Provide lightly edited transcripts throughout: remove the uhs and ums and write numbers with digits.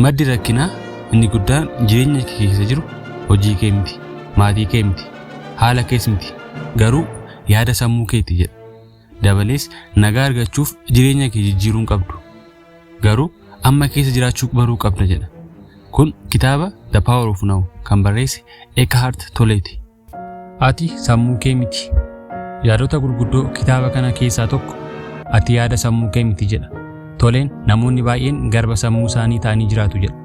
Maddi rakkinaa inni guddaan jireenya kee keessa jiru hojii kee miti, maatii kee miti, haala kees miti, garuu yaada sammuu keeti jedha. Dabalees nagaa argachuuf jireenya kee jijjiiruu hin qabdu. Garuu amma keessa jiraachuu baruu qabda jedha. Kun kitaaba The Power of Now kan barreesse Eckhart Tolleeti. Ati sammuu kee miti. Yaadota gurguddoo kitaaba kana keessaa tokko ati yaada sammuu kee miti jedha. Toleen namoonni baay'een garba sammuu isaanii ta'anii jiraatu jedha.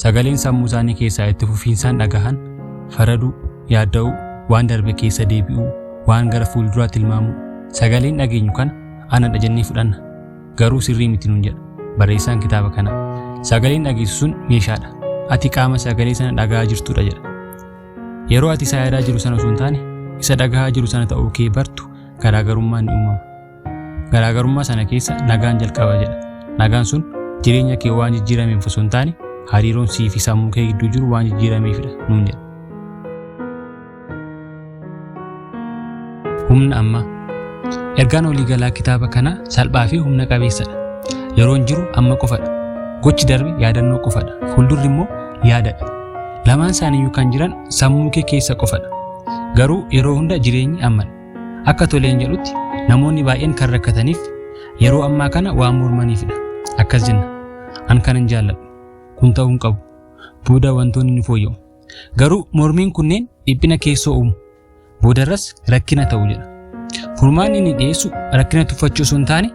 Sagaleen sammuu isaanii keessaa itti fufiinsaan dhagahan faraduu, yaadda'uu, waan darbe keessa deebi'uu, waan gara fuulduraa tilmaamuu. Sagaleen dhageenyu kana anadha jennee fudhanna. Garuu sirrii miti nuun jedha barreessaan kitaaba kanaa. Sagaleen dhageessu sun meeshaadha. Ati qaama sagalee sana dhaga'aa jirtudha jedha. Yeroo ati isa yaadaa jiru sana osoo hin taane isa dhaga'aa jiru sana ta'uu kee bartu garaagarummaan ni uumama. Garaagarummaa sana keessa nagaan jalqaba jedha. Nagaan sun jireenya kee waan jijjiirameef osoo hin taane hariiroon sii fi sammuu kee gidduu jiru waan jijjiirameefidha nuun jedha. Humna ammaa. Ergaan waliigalaa kitaaba kanaa salphaa fi humna qabeessadha. Yeroon jiru amma qofadha. Gochi darbe yaadannoo qofadha. Fuuldurri immoo yaadadha. Lamaan isaaniiyyuu kan jiran sammuu kee keessa qofadha. Garuu yeroo hunda jireenyi ammadha. Akka Toleen jedhutti namoonni baay'een kan rakkataniif yeroo ammaa kana waan mormaniifidha. Akkas jenna. An kanan jaalladhu. Kun ta'uu hin qabu. Booda wantoonni ni fooyya'u. Garuu mormiin kunneen dhiphina keessoo uumu. Boodarras rakkina ta'u jedha. Furmaanni inni dhiyeessu rakkina tuffachuu osoo hin taane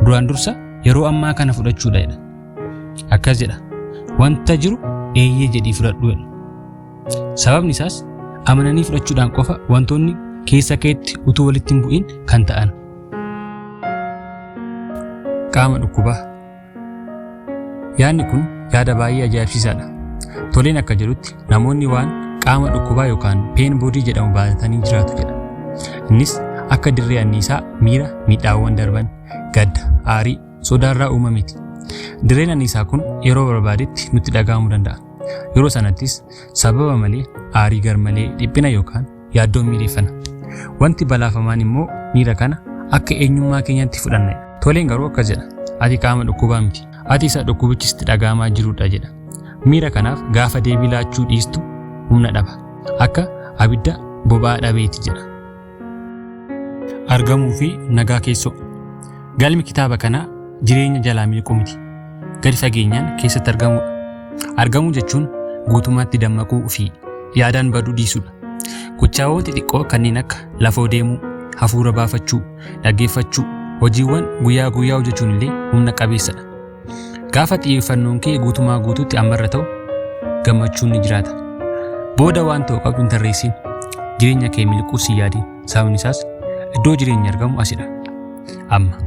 duraan dursa yeroo ammaa kana fudhachuudha jedha. Akkas jedha. Wanta jiru eeyyee jedhii fudhadhu jedha. Sababni isaas amananii fudhachuudhaan qofa wantoonni keessa keetti utuu walitti hin bu'in kan ta'an. Qaama dhukkubaa. Yaadni kun yaada baay'ee ajaa'ibsiisaadha. Toleen akka jedhutti namoonni waan qaama dhukkubaa yookaan peen boodii jedhamu baatanii jiraatu jedha. Innis akka dirree anniisaa miira miidhaawwan darban, gadda, aarii, sodaarraa uumameeti. Dirreen anniisaa kun yeroo barbaadetti nutti dhaga'amuu danda'a. Yeroo sanattis sababa malee aarii garmalee, dhiphina yookaan yaaddoon miireeffana. Wanti balaafamaan immoo miira kana akka eenyummaa keenyaatti fudhanna. Toleen garuu akkas jedha. Ati qaama dhukkubaa miti. Ati isa dhukkubichi sitti dhaga'amaa jirudha jedha. Miira kanaaf gaafa deebii laachuu dhiistu humna dhaba. Akka abidda boba'aa dhabeeti jedha. Argamuu fi nagaa keessoo. Galmi kitaaba kanaa jireenya jalaa miliquu miti. Gadi fageenyaan keessatti argamuudha. Argamuu jechuun guutummaatti dammaquu fi yaadaan baduu dhiisuudha. Gochaawwan xixiqqoo kanneen akka lafoo deemuu, hafuura baafachuu, dhaggeeffachuu, hojiiwwan guyyaa guyyaa hojjechuun illee humna qabeessadha. Gaafa xiyyeeffannoon kee guutumaa guutuutti ammarra ta'u gammachuun ni jiraata. Booda waan ta'u qabdu hin tarreessin. Jireenya kee miliquu si yaadin. Sababni isaas iddoo jireenyi argamu asidha. Amma.